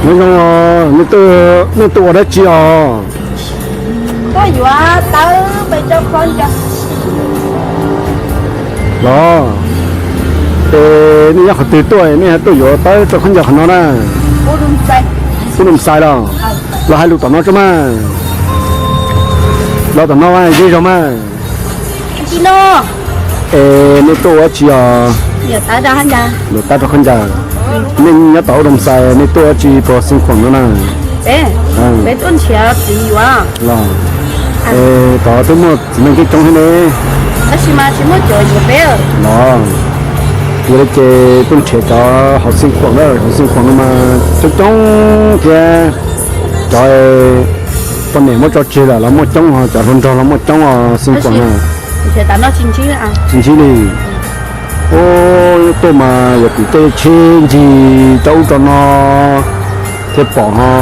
Nyob zoo, nej tuaj ua dab tsi os? Tuaj yuav tawb pem rau khaub ncaws. Los, es nej nyob qhov twg tuaj nej tuaj yuav tawb rau khaub ncaws qhov no na? Ub Doo Xais los, los hais lus tom no tso mas. Los tom no mas zej zog mas. Es nej tuaj ua dab tsi os? Yuav tawb rau khaub ncaws. Nej nyob tom Ub Doo Xais nej tuaj ua dab tsi puag Xeev Khuam no na? Los, es tom twb muaj txiv neej coob coob thiab ne. Los, yog li ces tuaj nrhiav cov hauv Xeev Khuam na, hauv Xeev Khuam no mas coob coob thiab. Cov poj niam muab tso tseg lawm los muaj coob, cov hluas nraug los muaj coob os Xeev Khuam na. Tsis ntsib li. Ub, tuaj mas yog tim tej tsheb ncig rau ub rau no thiaj pom ho.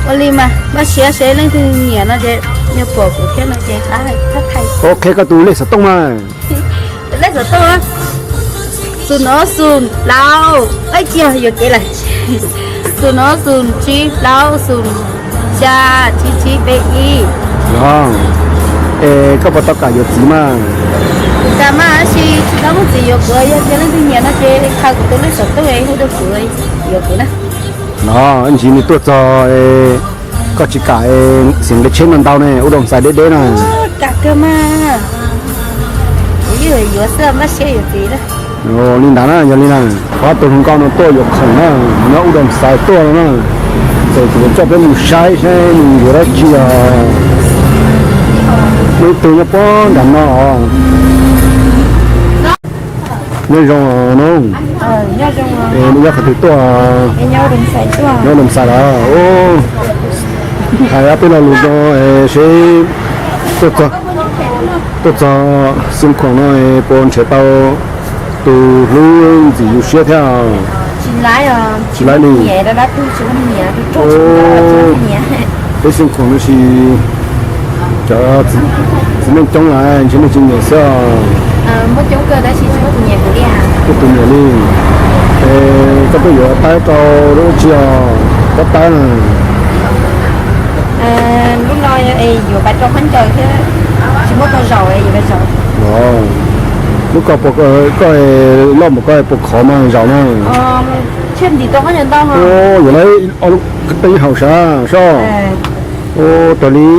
Ua li mas, maj siab seb leej twg nyiam no ces yog pom kuv thiab no ces qhia koj tus lej xov tooj mas. Lej xov tooj, xum nuv xum plaub, ib, cia yuam kev lawm. Xum nuv xum tsib plaub xum xya tsib tsib peb ib. Es koj puas tau kam yuav txiv mas? Kuv kam mas, tab sis tsis tau muaj txiv yuav kuv, yog tias leej twg nyiam no ces khaws kuv tus lej xov tooj hu rau kuv yuav kuv na. Los, ntsis nws tuaj txog koj tsis kam, xiam nqi tsheb ntau ntau ne, Ub Doo Xais deb deb na. Kam kawg mas, kuv yeej yuav xwb, maj siab yuav txiv na. Li ntawd na, yog li na, ob tug hluas nkauj no tuaj yuav khoom na, nyob Ub Doo Xais tuaj no na, ces kuv coj peb mus saib saib nws yuav dab tsi os. Muaj ib tug nyob puag nram no os. Nyob zoo no, nyob qhov twg tuaj? Nyob Doo Xais los? Hais ob peb lo lus no seb tuaj txog Xeev Khuam no puas nrhiav tau tus hlub ntxim yus siab thiab? Tsis laib li. Peb Xeev Khuam no sis cov txiv neej coob lawm ntshe nej tsis nyiam xwb os. Muaj tus nyiam li. Es koj tuaj yuav tawb rau lub tsi os, pob tawb na? Lub no yuav pais rau khaub ncaws thiab, tsis muaj tau zaum yuav pais zaum. Lub ko, koj loj npaum ko puas khov mas zaum na? Yuav lawv tej haum sav soj. Ua raws li,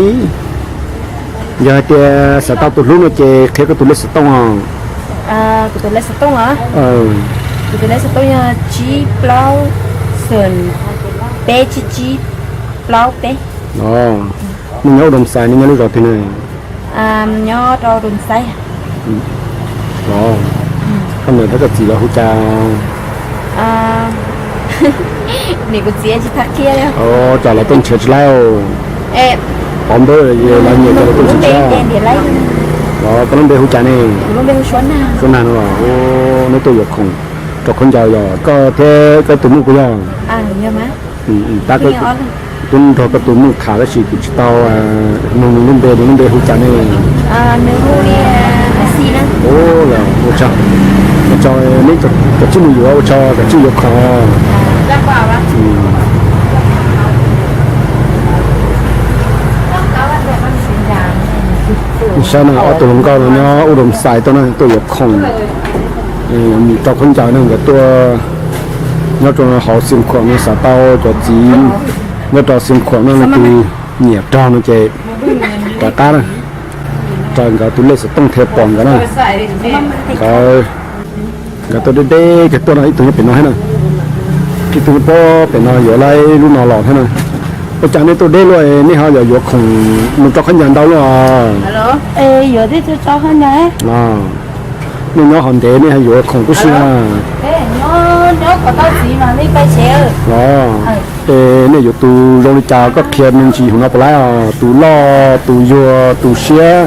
yog hais tias xav tau tus hlub no ces qhia koj tus lej xov tooj os. Kuv tus lej xov tooj os, kuv tus lej xov tooj yog tsib plaub xoom peb tsib tsib plaub peb. Nej nyob Doo Xais, nej nyob lub zos twg na? Nyob rau Doo Xais. Los, koj niam thiab koj txiv lawv hu cas? Niam kuv txiv tsis tau qhia li. Cas lawv tuaj nrhiav tsis laib? Pov npeb lawv nyiam ces lawv tuaj nrhiav tsis laib. Los koj lub npe hu cas ne? Suab Nag no los. Neb tuaj yuav khoom rau khaub ncaws yog koj thiab koj tus muj puas yog? Tab twb nrog koj tus muj tham tab sis kuv tsis tau nug nws lub npe, nws lub npe hu cas ne? Ua tsaug, ua tsaug neb cov txij mus yuav, ua tsaug cov txij yuav khoom. Saib na, ob tug hluas nkauj no nyob Ub Doo Xais tuaj na, tuaj yuav khoom, mus rau khaub ncaws na, nkawd tuaj nyob rau hauv Xeev Khuam no xav tau cov txiv nyob rau Xeev Khuam no nws tus nyiam rog no ces rov qab na, raws nkawd tus lej xov tooj thiaj pom nkawd na. Nkawd, nkawd tuaj deb deb kawg tuaj no, ib tug nyob pem no thiab na, ib tug nyob pem no yuav laib lub no los thiab na. Ua cas nej tuaj deb luaj, nej ho yog yuav khoom mus rau khaub ncaws ntau luaj? Nej nyob hov ntev nej ho yuav khoom tib si na. Los, es nej yuav tus zoo li cas koj qhia me ntsis hauv no puas laib os, tus loj tus yuag tus siab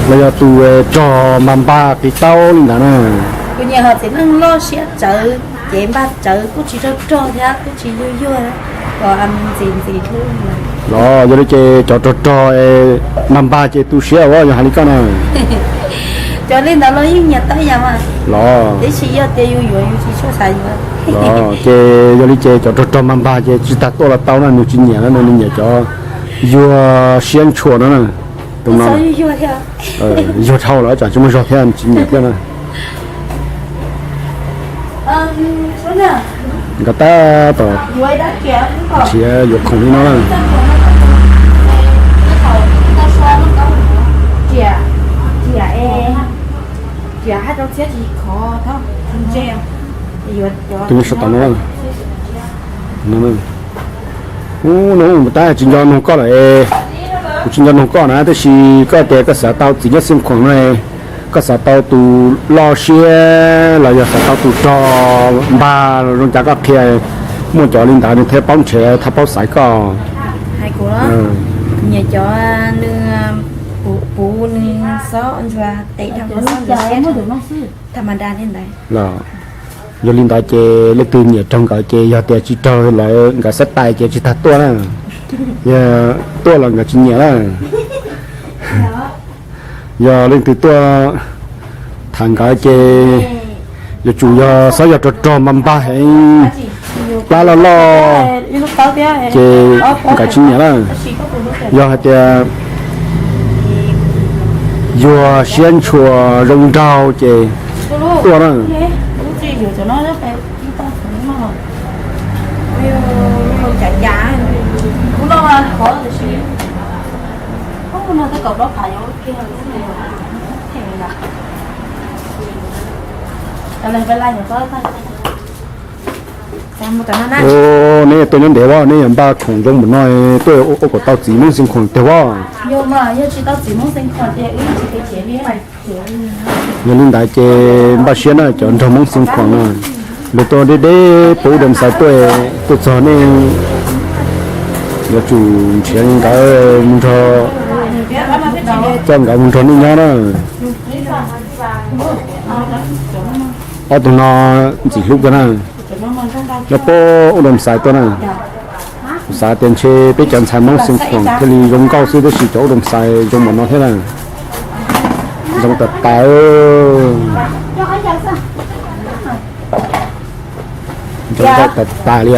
los yog tus rog npag npag qis taub li ntawd na? Kuv nyiam hom txiv neej loj siab tsawv, cev npag tsawv, kuj tsis rog rog thiab kuj tsis yuag yuag, kom ntxim ntxim hlub. Los yog li ces cov rog rog npag npag ces tu siab ua yog hais li koj na. Cov li ntawd los yeej nyiam tau yam mas. Los, tiam sis yog tias yus yuav yus tsis tshua xav yuav. Los ces yog li ces cov rog rog npag npag ces tsis tas tuaj los tau na, nws tsis nyiam na, nws nyiam cov yuag siab ntshua no na. Tus no yuag dhau lawm tsam tsis muaj zog thiab, nws tsis nyiam thiab na. Nkawd tab tom nrhiav yuav khoom li no na. Tus nyob saum tod no. Ub, no tab tsis nco nug koj lawm. Kuv tsis nco nug koj na, tab sis koj tias koj xav tau txiv nyob Xeev Khuam no, koj xav tau tus loj siab los yog xav tau tus rog npag zoo cas koj qhia, muaj cov li ntawd nws thiaj paub nrhiav thiaj paub xaiv koj. Hais kuv los, nyiam cov nws puv nws xob ntsuag tes dhau cov xob ntsuag siab tham ma da li ntawd. Los yog li ntawd ces leej twg nyiam raug nkawd ces yog tias tsis raug lawv nkawd xab tais ces tsis tas tuaj na. Yog tuaj los nkawd tsis nyiam na. Yog leej twg tuaj tham nkawd ces yuav tsum yog xob yog rog rog npag npag heev, plab loj loj ces nkawd tsis nyiam na. Yog hais tias yuag siab ntshua zoo nraug ces tuaj na. Neb tuaj nyob ntev as, neb yuav npaj khoom zoo npaum no, tuaj ua kom tau txiv Hmoob Xeev Khuam tiag as. Yog li ntawd ces npaj siab na, cov nraug Hmoob Xeev Khuam no, luag tuaj deb deb puag Ub Doo Xais tuaj, tuaj txog nej yuav tsum nrhiav nkawd mus nrog, coj nkawd mus nrog nej nyob na. Ob tug no ntxim hlub kawg na, nyob puag Ub Doo Xais tuaj na. Kuv xav tias ntshe peb cov ntxhais Hmoob Xeev Khuam thiaj li zoo nkauj xwb, tab sis cov Ub Doo Xais zoo npaum no thiab na. Zoo tas tas. Zoo nkauj tas tas li.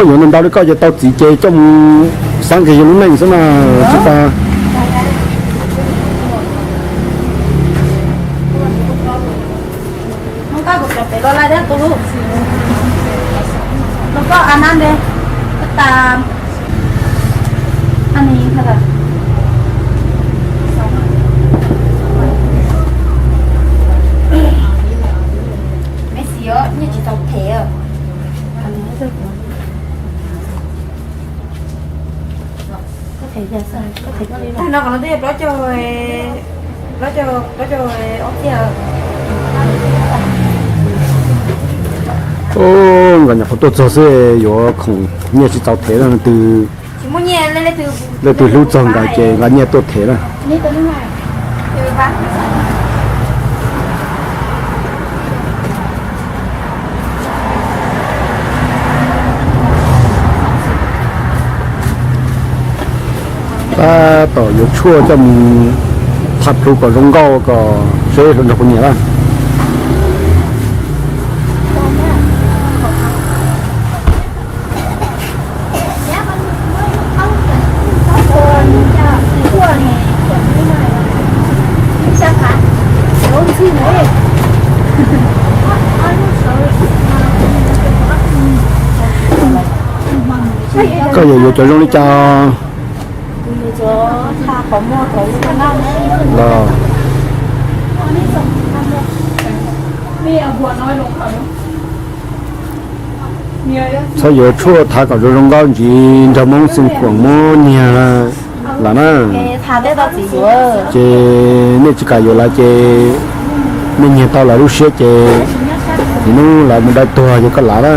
Yuav ntau ntau li koj ces tau txiv ces coj mus xav nqis yus lub neej xwb mas tsis tas. Tag no qhov no twb yog plaub caug, plaub caug, plaub caug ob txhiab. Nkawd nyuam qhuav tuaj txog xwb yuav khoom nyiaj tsis txaus them na, leej twg, leej twg hlub txog nkawd ces nqa nyiaj tuaj them na. Tab tom yuav tshuaj coj mus thaj plhu kom zoo nkauj kom seb hluas nraug puas nyiam na. Koj yuav yuav cov zoo li cas? Los, txhob yuav tshuaj, thaj kom zoo zoo nkauj ntsis nrog Hmoob Xeev Khuam muab nyiag lawm na. Ces nej tsis kam yuav lawv ces nej nyiag tau lawv lub siab ces hnub lawv mus dai tuag ces koj lav na.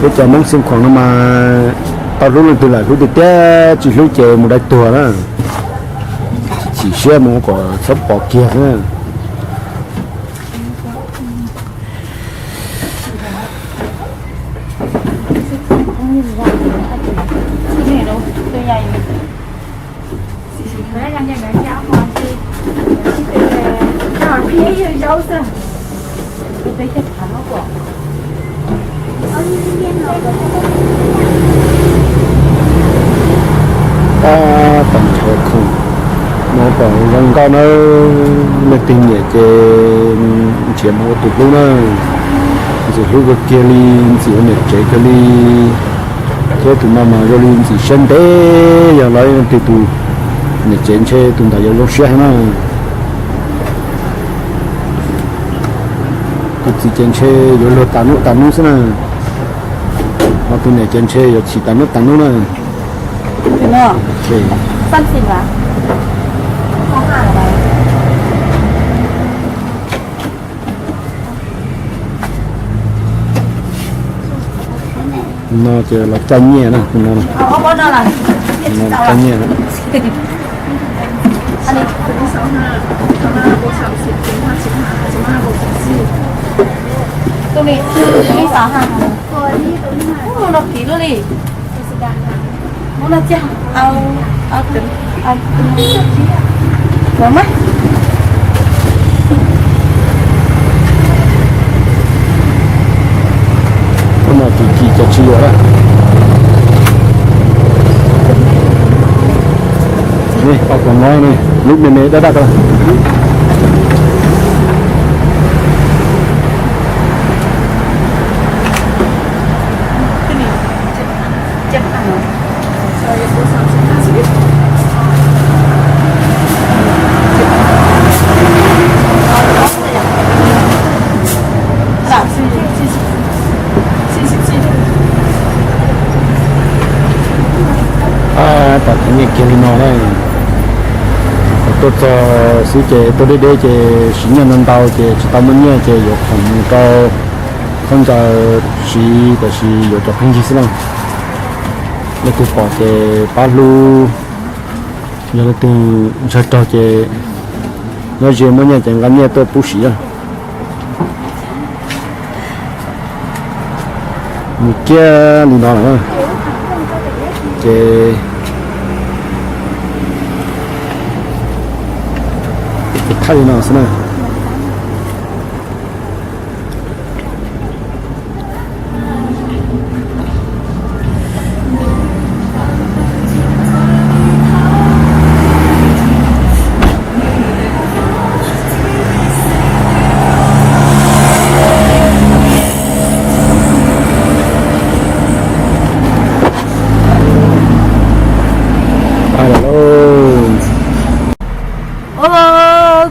Peb cov Hmoob Xeev Khuam no mas tau hlub leej twg lawm, hlub tiag tiag, tsis hlub ces mus dai tuag na. Chim siab mus kom txhob pom kiag xwb. Tab tom ntshaw khoom no kom zoo nkauj na, leej twg nyiam ces nrhiav mus ua tus hlub na. Ntxim hlub kawg kiag li, ntxim ua niam tsev kawg li. Thiab tus no mas zoo li ntxim siab ntev, yog lawv leej twg tus niam tsev ntshe tus ntawd yuav zoo siab heev na. Tus txiv ces ntshe yuav luag tas hnub tas hnub xwb na, ho tus niam ces ntshe yuav chim tas hnub tas hnub na. No ces los coj nyiaj na, no, no los coj nyiaj na. Tus no tsis ci ces tsis yuav lawm. Tus no ne, lub me me daj daj rau. Tom khwv nyiaj kiag li no na, tuaj txog xwb ces tuaj deb deb ces siv nyiaj ntau ntau ces tsis tau muaj nyiaj ces yuav khoom mus rau khaub ncaws siv, tab sis yuav cov pheej yig xwb na. Leej twg pom ces pab hlub, yog leej twg ntshaw raug ces nyob ze muaj nyiaj ces nqa nyiaj tuaj pub siv na. Mus kiag li no lawm na, ces thaij li no xwb na.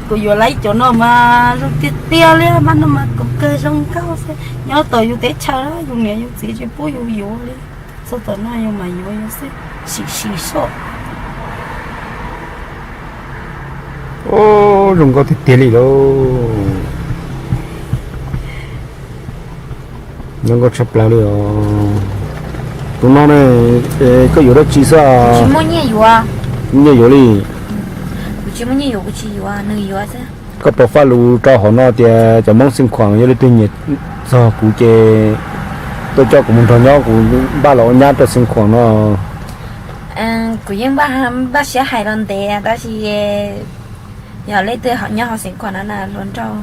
Kuv yuav lawv cov no mas zoo tiag tiag li mas, no mas kuv kawg zoo nkauj xwb. Nyob tau yus teb chaws, yus niam yus txiv tsis pub yus yuav li. Txog tom no yus mas yuav yus xwb, sim sim soj. Zoo nkauj tiag tiag li lauj. Zoo nkauj tshaj plaws li os. Tus no ne, koj yuav dab tsi xwb? Tsis muaj nyiaj yuav. Nyiaj yuav li. Kuv tsis muaj nyiaj yuav, kuv tsis yuav, nws yuav xwb. Koj puas faj lus rau hauv no tias cov Hmoob Xeev Khuam yog leej twg nyiam txog kuv ces tuaj coj kuv mus nrog nyob, kuv npaj los ua nyab rau Xeev Khuam no. Kuv yeej npaj siab hais los ntev tab sis yog leej twg nyob hauv Xeev Khuam no na los nrog,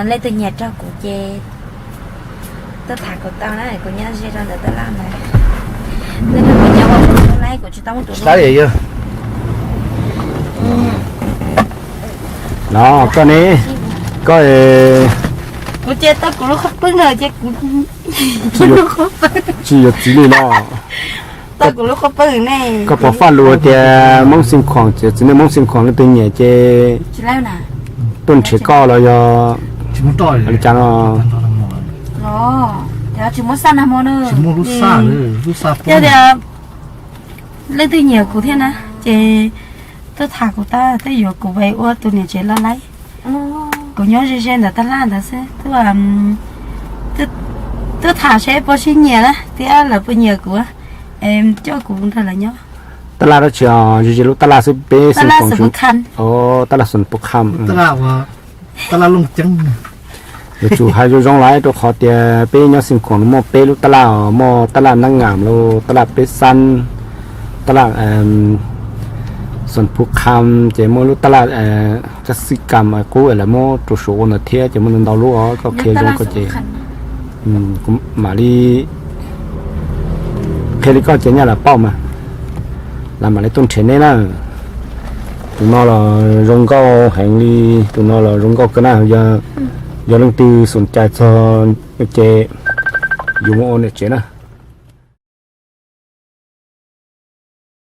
leej twg nyiam raug kuv ces tuaj tham kuv tau na, kuv nyob ze rau ntawm tab laj ntawd. Leej twg nyob ua kuv lub laib kuv tsis tau muab tus lub. No koj ne, koj, kuv ces tau kuv lub qhov pawg no ces kuv tsis yuav txiv li no. Tau kuv lub qhov pawg ne. Koj puas faj lus tias Hmoob Xeev Khuam, txiv neej Hmoob Xeev Khuam leej twg nyiam ces tuaj nrhiav koj los yog li cas no. Tsis muaj xaj nag hmo na. Yog tias leej twg nyiam kuv thiab na ces tuaj tham kuv tau, tuaj yuav kuv mus ua tus niam tsev loj laib. Kuv nyob ze ze ntawm tab laj ntawd xwb, tuaj tham seb puas sib nyiam na thiab lawv puas nyiam kuv, coj kuv nrog lawv nyob. Tab laj dab tsi? Ze ze lub tab laj xwb peb Xeev Khuam. Tab laj Xeev Khuam. Yuav tsum hais zoo zoo lawm rau qhov tias peb nyob Xeev Khuam no muaj peb lub tab laj, muaj tab laj Nab Ngam los, tab laj Peb Xab, tab laj Xas Phu Kham ces muaj lub taj laj kab xib kam qub lawv muab rau suav ua ntawd thiab ces muaj ntau ntau lub os, koj qhia zoo ko ces kuv mam li qhia li koj ces nyaj lam paub mas, lam mam li tuaj nrhiav neb na. Tus no los zoo nkauj heev li, tus no los zoo nkauj kawg na, yog leej twg xum cai txog ces yuav mus ua niam tsev na.